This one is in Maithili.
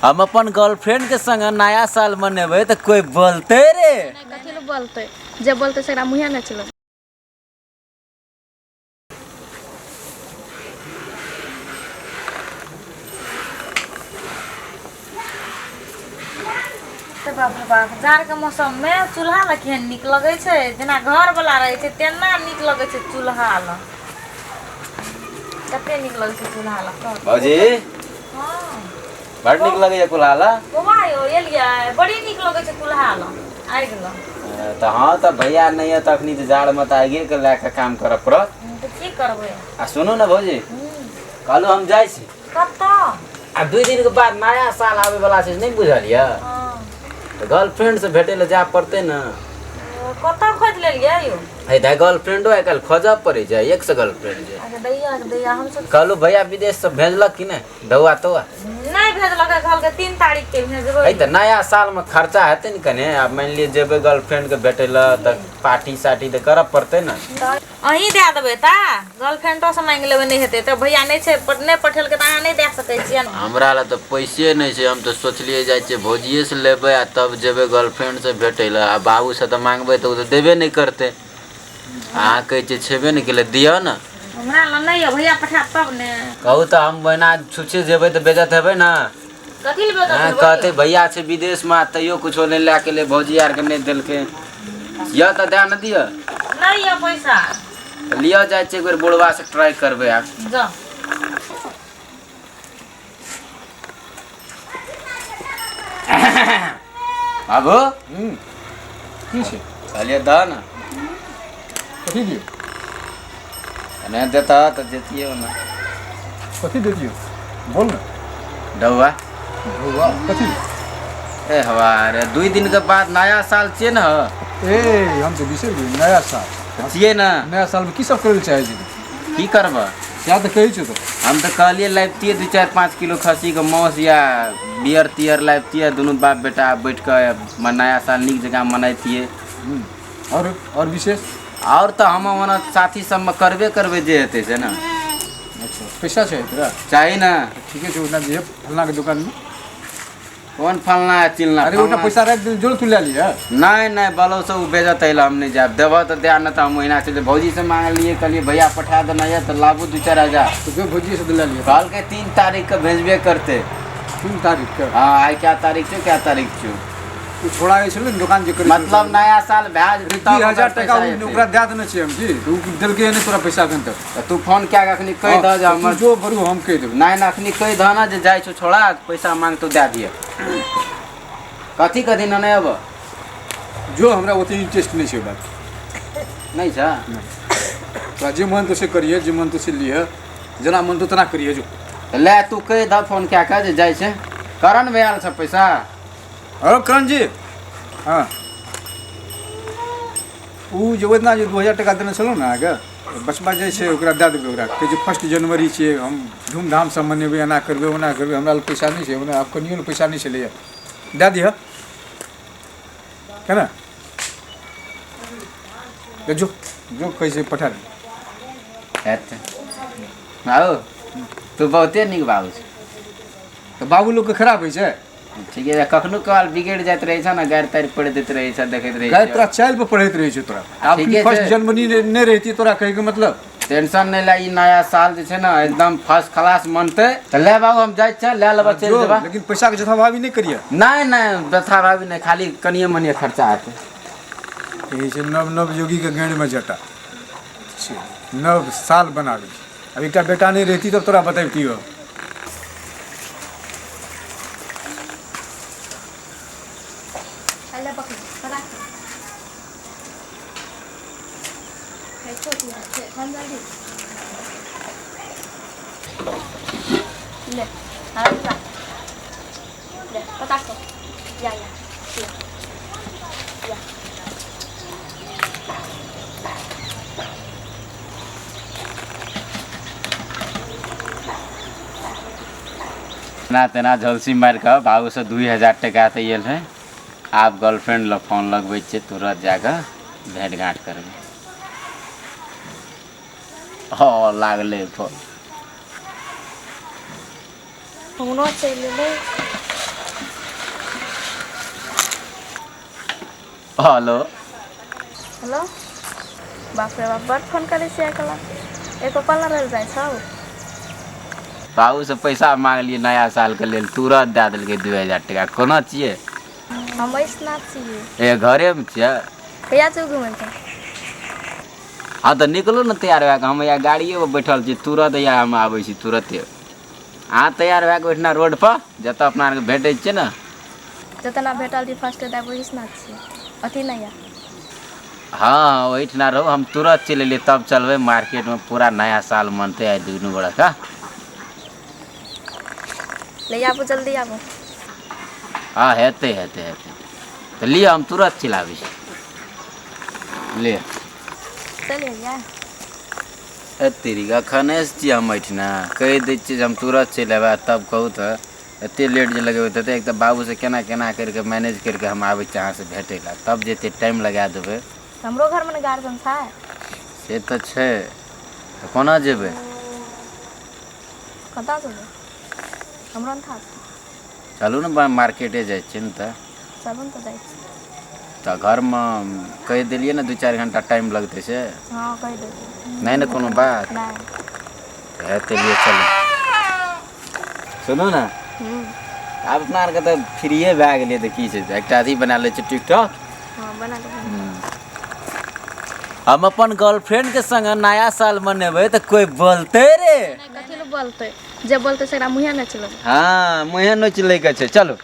हम अपन गर्लफ्रेंड के संग नया साल मनेबै तऽ कोई बोलते रे? नहि, कथी लए बोलतै? जे बोलतै सेकरा मुँहे नहि चलबै। तऽ बाप रे बाप, जाड़के मौसममे चूल्हा लग केहन नीक लगै छै, जेना घरवला रहै छै तेना नीक लगै छै। चूल्हा लग कते नीक लगै छै चूल्हा लग। भौजी। हँ। बड़ नीक लगैया कुल्हा लग। बौआ यौ, एलियै? बड़ी नीक लगै छै चूल्हा लग आगि लग। तऽ हँ, तऽ भैया नहि यऽ तऽ अखनी तऽ जाड़मे तऽ आगिए के लए कऽ काम करऽ पड़त। तऽ की करबै? आ सुनू ने भौजी, कहलहुँ हम जाइ छी। कतऽ? आ 2 दिनके बाद नया साल आबै वाला छै, नहि बुझल यऽ? तऽ गर्लफ्रेंड से भेटै लए जाय पड़तै ने। कतऽ खोजि लेलियै यौ? हे दाइ, गर्लफ्रेंडो आइ काल्हि खोजऽ पड़ै छै, एक से गर्लफ्रेंड छै। अच्छा, दैया के दैया, हमसब कहलहुँ भैया विदेश से भेजलक कि नहि ढौआ तौआ? नहि भेजलक, कहलकै 3 तारीख के भेजबै। है तऽ नया सालमे खर्चा हेतै ने कने। आब मानि लिअ जेबै गर्लफ्रेंडके भेटै लए तऽ पार्टी सार्टी तऽ करऽ पड़तै ने। अहीं दए देबै तऽ गर्लफ्रेंडो से मांगि लेबै, नहि हेतै तऽ भैया नहि छै, नहि पठेलकै तऽ अहाँ नहि दए सकै छियै ने? हमरा लए तऽ पैसे नहि छै। हम तऽ सोचलियै जाइ छियै भौजिएसँ लेबै आ तब जेबै गर्लफ्रेंडसँ भेटै लए। आ बाबूसँ तऽ मांगबै तऽ ओ तऽ देबे नहि करतै। अहाँ कहै छियै छेबे नहि केलै, दिअ ने। हमरा लग नहि यऽ, भैया पठायब तब ने। कहू तऽ हम ओहिना छुच्छे जेबै तऽ बेजत हेबै ने? कथी लए बेजत हेबै? कहतै भैया छै विदेशमे आ तैयो कुछो नहि लए के एलै, भौजी आरके नहि देलकै। यऽ तऽ दए ने दिअ। नहि यऽ पैसा। तऽ लिअ, जाइ छियै एक बेर बुढ़बासँ ट्राइ करबै आब। जाउ। बाबू। की छै? कहलियै दऽ ने। कथी दियौ? नहि देता तऽ जैतियै ओना। कथी देतियौ, बोल ने। डौआ। ढौआ कथी? ए हवा रे, 2 दिनके बाद नया साल छियै ने। ए, हम तऽ बिसरि गेलियै नया साल। छियै ने। नया सालमे की सब करै लए चाहै छी? की करबह? सएह तऽ कहै छौ तऽ। हम तऽ कहलियै लाबितियै 2, 4, 5 किलो खस्सीके मांस या बियर तियर लाबितियै, दुनू बाप बेटा बैठ कऽ नया साल नीक जकाँ मनैतियै। आओर विशेष? आओर तऽ हम ओना साथी सबमे करबे करबै, जे हेतै से ने। अच्छा, पैसा छै तोरा? चाही ने। ठीके छै, ओतना जे फलनाके दोकानमे। कोन फलना है चिलना? अरे, ओटा पैसा राखि देल जो, तू लए लिह। नहि नहि, बलौसँ ओ बेजत अइला, हम नहि जायब। देबह तऽ दए, नहि तऽ हम ओहिना चलि भौजीसँ मांगलियै, कहलियै भैया पठा देना यऽ तऽ लाबू 2-4 हजार। तऽ जो, भौजीसँ लए लिह। कहलकै 3 तारीखके भेजबे करतै। 3 तारीखके? हँ, आइ क्या तारीख छौ, क्या तारीख छौ? ओ छोड़ा जे छलै ने दोकान जे करै। मतलब नया साल भए जेतै तब 2000 ओकर टका पैसा एतै। ओकरा दए देने छियै हम की, तऽ ओ देलकै नहि तोरा पैसा एखन तक? तऽ तू फोन कए कऽ अखनी कहि दह जे हँ, तू हमर जो बरू, हम कहि देबै। नहि नहि, अखनी कहि दह ने जे जाइ छौ छोड़ा, पैसा मांगतौ, दए दिअ। कथी कथी ने अब? जो, हमरा ओते इंटरेस्ट नहि छै बात। नहि छ? तोरा जे मन तो से करिहे, जे मन तो से लिहे, जेना मन तो तेना करिहे, जो। तऽ ले, तू कहि दह फोन कए कऽ जे जाइ छै करण भैया छ पैसा। हेलो करण जी, हँ, ओ जे ओहिदिना जे 2000 टका देने छलहुँ ने अहाँके, बचबा जाइ छै, ओकरा दए देबै। ओकरा कहै छै 1 जनवरी छियै, हम धूमधामसँ मनेबै, एना करबै, ओना करबै। हमरा लग पैसा नहि छै, ओना आब कनियो लग पैसा नहि छलैए। दए दिहऽ केना? जो जो, कहै छै पठा दे। हेतै बाबू, तू बहुते नीक बाबू छै। तऽ बाबू लोकके खराब होइ छै? ठीके छै, कखनो काल बिगड़ि जाइत रहै छै ने, गारि तारि पढ़ि दैत रहै छै, देखैत रहै गाय छियै। तोरा चालि पर पढ़ैत रहै छै तोरा आब। ठीके फर्स्ट छै। जनवरी नहि रहिती, तोरा कहैके मतलब। टेंशन नहि ले, ई नया साल जे छै ने एकदम फर्स्ट क्लास मनतै। तऽ ले बाबू, हम जाइ छियै, लए लेबऽ, चलि जो, जेबा। लेकिन पैसाके जथाभावी नहि करिहे। नहि नहि, व्यथा भाभी नहि, खाली कनिए मनिए खर्चा हेतै। कहै छै नव नव योगीके गाँडमे जटा छै, नव साल बनाबै छै। आब एकटा बेटा नहि रहिती तब तोरा बतैबतियौ। अल्लाह पकड़ पकड़ है, छोटी है, हम जल्दी ले हाँ, ले पता कर, या या या या। तेना तेना झलसी मारि कऽ बाबूसँ 2000 टका तऽ आयल है। आब गर्लफ्रेंड लग फोन लगबै छियै, तुरत जा कऽ भेँट घाँट करबै। हँ, लागलै फोन। फोनो चलि एलै। हेलो। हेलो। बाप रे बाप, बड़ फोन करै छियै आइ एको पल रहि जाइ छौ। बाबू से पैसा मांगलियै नया साल के लेल, तुरंत दए देलकै 2000 टाका। कोना छियै? हम ऐसना छियै। ए घरेमे छियै? कहिया चौ घुमै लए? हँ तऽ निकलू ने तैयार भए कऽ, हम यहाँ गाड़िए पर बैठल छी, तुरंत यहाँ हम आबै छी तुरंते। अहाँ तैयार भए कऽ ओहिठिना रोड पर जतऽ अपना आरके भेटै छियै ने, जतना भेटल रही फर्स्ट डे ओहिसना छियै, अथी नहि यऽ। हँ ओहिठिना रहू, हम तुरंत चलि एलियै, तब चलबै मार्केटमे, पूरा नया साल मनतै आइ दुनू गोरा का। ले आबू, जल्दी आबू। हँ हेतै हेतै हेतै, तऽ लिअ हम तुरंत चलि आबै छी, लिअ। चलि एलियै? एते एखने से छियै हम एहिठिना, कहि दै छियै जे हम तुरंत चलि अयबै, तब कहू तऽ एते लेट जे लगेबै तऽ एक तऽ बाबूसँ केना केना करि कऽ मैनेज करि कऽ हम आबै छी अहाँसँ भेटै लए, तब जे एते टाइम लगा देबै। हमरो घरमे ने गार्जियन छै। से तऽ छै, तऽ कोना जेबै? कतऽ जेबै? हमरो ने था छै। चलू ने मार्केटे जाइ छियै ने तऽ। चलू ने तऽ जाइ छी। तऽ घरमे कहि देलियै ने 2-4 घंटा टाइम लगतै से? हँ कहि देलियै। नहि ने कोनो बात? नहि। हेतै, लिए चलू। सुनू ने, आब अपना आरके तऽ फ्रीए भए गेलियै तऽ की छै, एकटा अथी बना लै छियै टिकटॉक। हँ बना लेबै। हम अपन गर्लफ्रेंड के संग नया साल मनेबै तऽ कोइ बोलतै रे? कथी लए बोलतै, जे बोलतै सेकरा मुँहे नहि चलेबै। हँ मुँहे नोचि लैके छै। चलू।